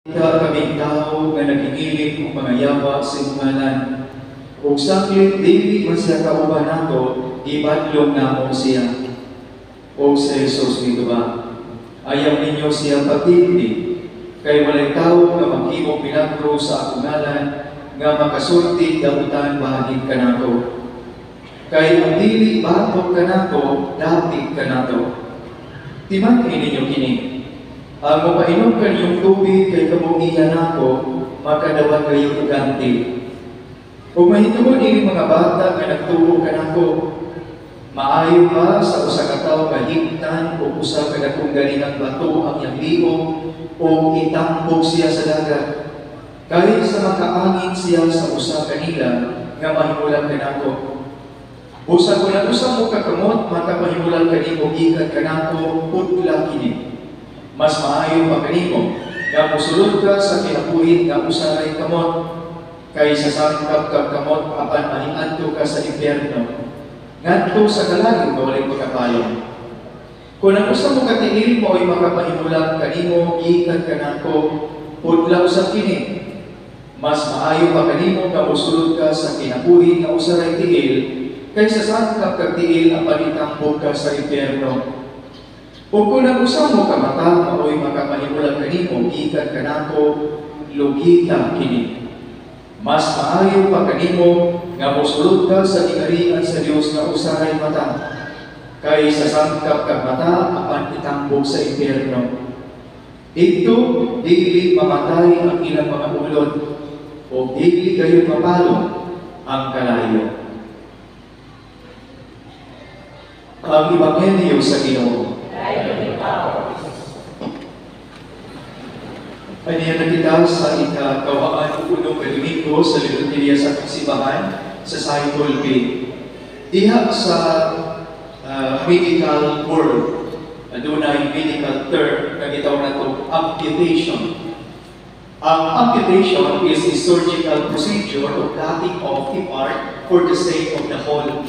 Ka kaming tao nga naghingilit og mga yawa sa imong ngalan. Ug sanglit dili man siya kauban nato, gibadlong namo siya. Og si Jesus mitubag, "Ayaw ninyo siya pagtigdi, kay walay tao nga maghimo milagro sa akong ngalan nga makasulti damutan bahin kanato. Kay ang dili batok kanato, dapit kanato. Timan-i ninyo kini. Ang mopainom kaninyong tubig kay kamo iya nako, makadawat kayo og ganti. Ug mahitungod ining mga bata nga nagtuo kanako, maayo pa sa usa ka tawo nga higtan og usa ka dakong galinang bato ang iyang liog o itambok siya sa dagat, kaysa makaangin siya sa usa kanila nga mahimulag kanako. Busa kung ang usa mo ka kamot makapahimulag kanimo gikan kanako, putla kini. Mas maayo pa kanimo nga mosulod ka sa kinabuhi nga usa ray kamot kaysa sangkap kag kamot apan mahiadto ka sa impyerno, ngadto sa kalayo nga walay pagkapalong. Kung ang usa mo ka tiil mao'y makapahimulag kanimo gikan kanako, putla usab kini. Mas maayo pa kanimo nga mosulod ka sa kinabuhi nga usa ray tiil kaysa sangkap kag tiil apan itambok ka sa impyerno. Ug kung ang usa mo ka mata mao'y makapahimulag kanimo gikan kanako, lugita kini. Mas maayo pa kanimo nga mosulod ka sa gingharian sa Dios nga usa ray mata kaysa sangkap kag mata apan itambok sa impyerno. Didto dili mamatay ang ilang mga ulod o dili gayon mapalong ang kalayo." Ang Ebanghelyo sa Ginoo. Aniya na kita sa ikakawaan ug uno ka Domingo sa liturhiya sa simbahan sa Cycle B. Diha sa medical world, adunay medical term nga gitawag nato amputation. Ang amputation is a surgical procedure of cutting off a part for the sake of the whole.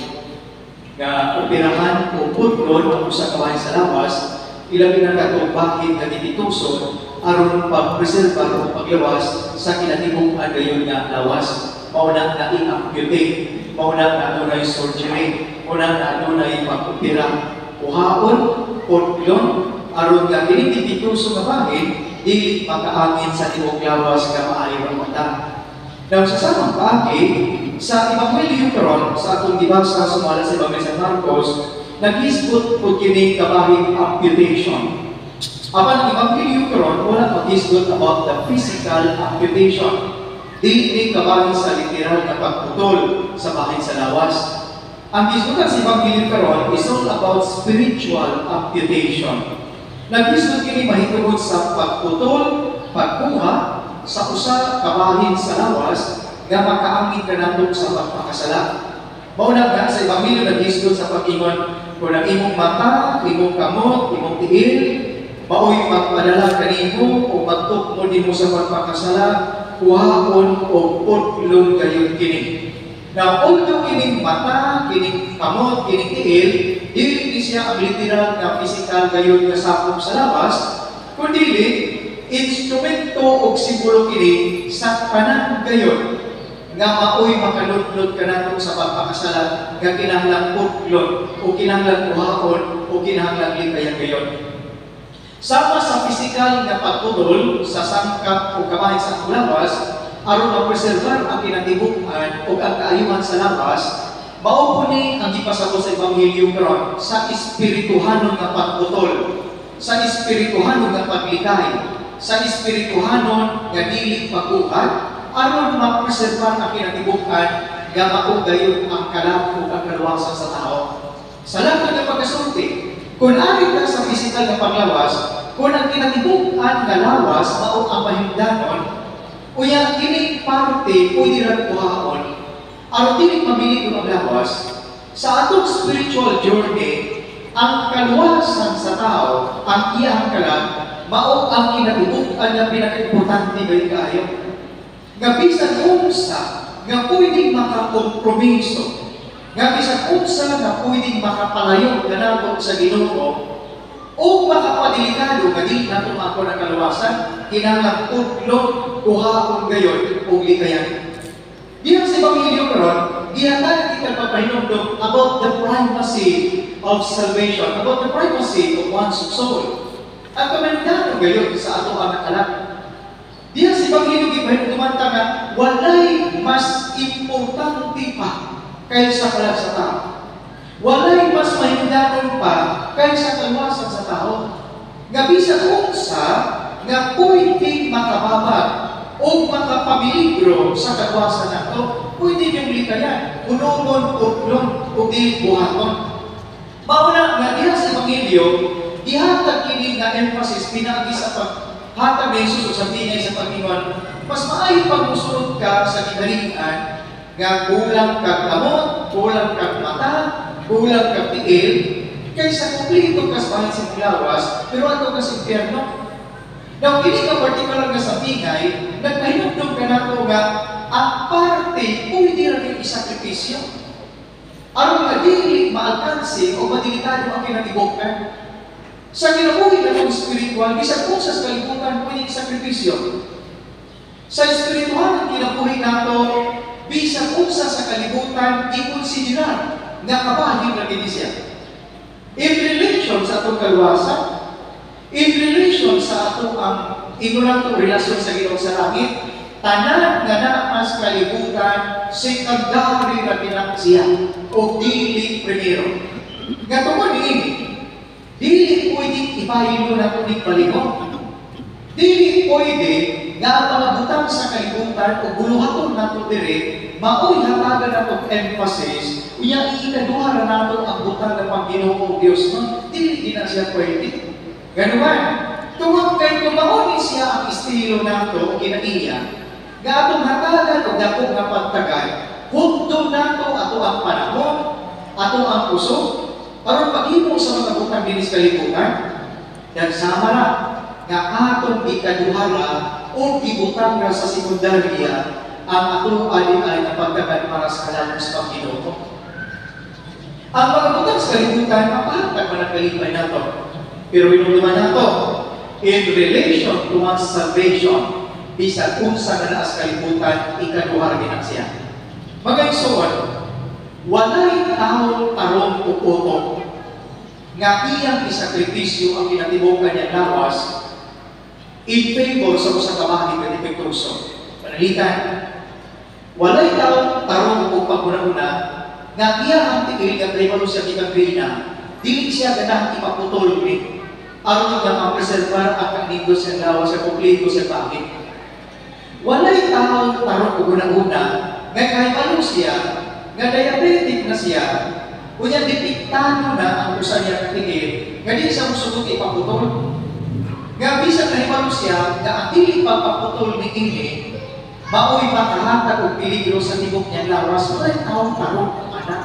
Nga operahan o putlon ang usa ka bahin sa lawas, ilabi na katong bahin nga gipituson aron pagpreserba o paglawas sa kinatibuk-an gayon nga lawas. Mao na nga i-amputate, mao na nga adunay surgery, mao na nga adunay pag-opera. Kuhaon, putlon, aron nga kini gipituso nga bahin dili makaangin sa tibuok lawas nga maayo ang mata. Now, sa samang paagi, sa Ebanghelyo karon, sa atong gibasa sumala sa Ebanghelyo sa Marcos, naghisgot po kini kabahin amputation. Apan ang Ebanghelyo karon wala maghisgot about the physical amputation. Dili ni kabahin sa literal nga pagputol sa bahin sa lawas. Ang gisgutan sa Ebanghelyo karon is all about spiritual amputation. Naghisgot kini mahitungod sa pagputol, pagkuha sa usa ka bahin sa lawas nga makaangin kanato sa pagpakasala. Mao na nga sa Ebanghelyo naghisgot sa pag-ingon kung ang imong mata, imong kamot, imong tiil mao'y magpadala kanimo o magtukmo nimo sa pagpakasala, kuhaon o putlon gayon kini. Now, although kining mata, kining kamot, kining tiil, dili ni siya ang literal nga physical gayon nga sakop sa lawas, kundi instrumento og simbolo kini sa tanan gayon nga maoy makaludlod kanato sa pagpakasala nga kinahanglang putlon o kinahanglang kuhaon o kinahanglang likayan gayon. Sama sa physical nga pagputol sa sangkap o kabahin sa atong lawas aron mapreserbar ang kinatibuk-an o ang kaayuhan sa lawas, mao po ni ang gipasabot sa Ebanghelyo karon sa espirituhanon nga pagputol, sa espirituhanon nga paglikay, sa espirituhanon nga dili pagbuhat aron mapreserbar ang kinatibuk-an nga mao gayon ang kalap o ang kaluwasan sa tao. Sa lahat nga pagkasulti, kung ari ka sa physical nga paglawas, kung ang kinatibuk-an nga lawas mao ang mahimdanon, unya kining parte pwede ra kuhaon aron dili mabilin ang lawas. Sa atong spiritual journey, ang kaluwasan sa tao, ang iyang kalag, mao ang kinatibuk-an nga pinakaimportante gayud kaayo. Nga bisan unsa nga pwedeng makakompromiso, nga bisan unsa nga pwedeng makapalayo kanato sa Ginoo, O makapadelikado nga dili nato makuha ang kaluwasan, kinahanglan putlon, kuhaon gayon og likayan. Diha sa Ebanghelyo karon, gihatagan kita pagpahinumdom about the primacy of salvation, about the primacy of one's soul. Ang kamandanon gayon sa ato ang kalag. Diha sa Ebanghelyo, gipahinumduman ta nga walay mas importante pa kaysa kalag sa tao. Walay mas mahinungdanon pa kaysa kaluwasan sa tao. Nga bisan unsa nga pwede makababag o makapamiligro sa kaluwasan nato, pwede niyong likayan, hunungon, putlon, o dili buhaton. Mauna nga diha sa Ebanghelyo, gihatag kini nga emphasis pinaagi sa paghatag ni Jesus sa tingay sa pag-ingon, mas maayo pag musulod ka sa gingharian nga kulang kag kamot, kulang kag mata, kulang kag tiil, kaysa kumpleto ka sa bahin sa lawas, pero adto ka sa impyerno. Now, kini nga particular nga sampingay, nagpahinumdum kanato nga ang parte pwede ra gyud isakripisyo, aron nga dili maalkanse o madelikado ang kinatibukan. Sa kinabuhi natong spiritual, bisan unsa sa kalibutan pwede isakripisyo. Sa espiritual ang kinabuhi nato, bisan unsa sa kalibutan ikonsiderar nga kabahin ra gini siya. In relation sa atong kaluwasan, in relation sa atong ang ingon nato relasyon sa Ginoo sa langit, tanan nga naa sa kalibutan, secondary ra gina siya o dili primero. Nga tungod niini, dili pwede ibahin mo nato ning balingon. Dili pwede nga ang mga butang sa kalibutan o buluhaton nato diri maoy hatagan nato emphasis, unya iikaduha ra nato ang butang ng pang-Ginoo o Dios, no? Dili din na siya pwede. Ganuman, tungod kay kung mao ni siya ang estilo nato o kinaiya, nga atong hatagan og dako nga pagtagad, hugdon nato ato ang panahon, ato ang kusog, aron paghimo sa mga butang dinhi sa kalibutan, dan sama ra nga atong ikaduha o ibutang ra sa sekundarya ang ato ali ay nga pagtagad para sa kalag sa Panginoon. Ang mga butang sa kalibutan, mapahatag man ang kalipay nato. Pero hinumduman nato, in relation to one's salvation, bisan unsa nga naa sa kalibutan, ikaduha ra gina siya. Mga igsoon, walay taong tarong o utok nga iyang isakripisyo ang kinatibukan niyang lawas in favor sa usa ka bahin nga depektuso. Panalitan, walay taong tarong o paghuna-huna nga iya ang tiil nga kahibalo siya gikangrina, dili siya ganahan ipaputol ni aron nga mapreserbar ang kanindot sa lawas sa kompleto sa bahin. Walay taong tarong o huna-huna nga kahibalo siya nga diabetic na siya, unya depektado na ang usa niya ka tiil nga di siya mosugot ipaputol. Nga bisan nahibalo siya nga ang dili pagpaputol ni ini mao'y makahatag og peligro sa tibok niyang lawas, walay taong tarong anak.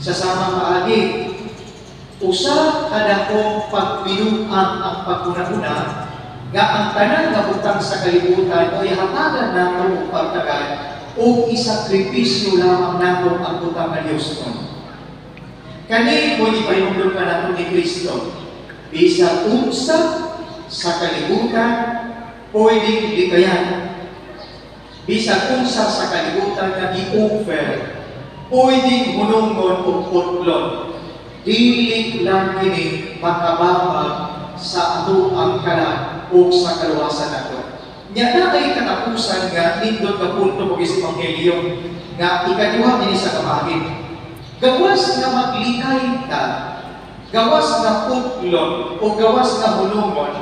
Sa samang paagi, usa ka dakong pagbinuang ang paghuna-huna nga ang tanan nga butang sa kalibutan ay hatagan nato og pagtagad o isakripisyo lamang nato ang butang nga Dios nun. Kani mo ipahinumdum kanato ni Kristo. Bisan unsa sa kalibutan pwedeng likayan. Bisan unsa sa kalibutan nga gi-offer, pwedeng hunungon o putlon. Dili lang kini makababag sa ato ang kalag o sa kaluwasan nato. Nya na ay katapusan nga nindot nga punto mo sa Ebanghelyo nga ikaduha kini sa kabahin. Gawas nga maglikay ta, gawas nga putlon o gawas nga hunungon,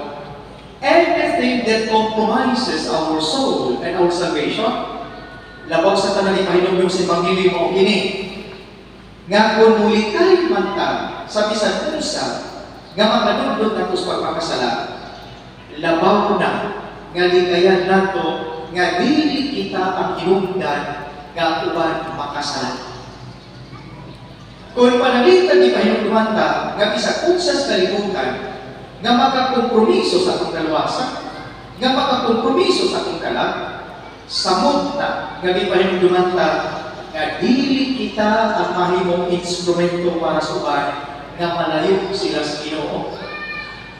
anything that compromises our soul and our salvation, labaw sa tanan, ipahinumdum sa Ebanghelyo mao kini nga kung mulikay man ta sa bisan unsa nga makanindot nato sa pagpakasala, labaw na nga likayan nato nga dili kita ang hinungdan nga uban makasala. Kung panalitan ni pahinumduman ta nga bisan unsa sa kalibutan nga makakompromiso sa atong kaluwasan, nga makakompromiso sa atong kalag, samot na nga gipahinumduman ta nga dili kita ang mahimong instrumento para sa uban nga malayo sila sa Ginoo.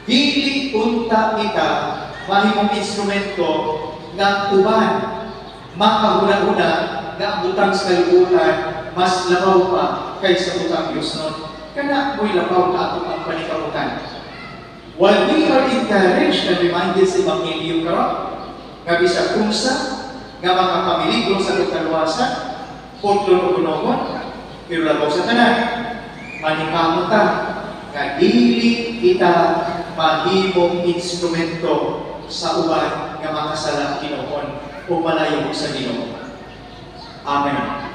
Dili unta kita mahimong instrumento nga uban makahuna-huna nga ang butang sa kalibutan mas labaw pa kaysa butang Diosnon. Kana mo'y labaw ka atong ang panikamutan. While we are encouraged and reminded sa Ebanghelyo karon, nga bisag unsa nga makapamiligro sa atong kaluwasan, putlon o gunongon, pero labaw sa tanan, manikamot ta nga dili kita mahimong instrumento sa uban nga makasala hinuon o malayo sa Ginoo. Amen.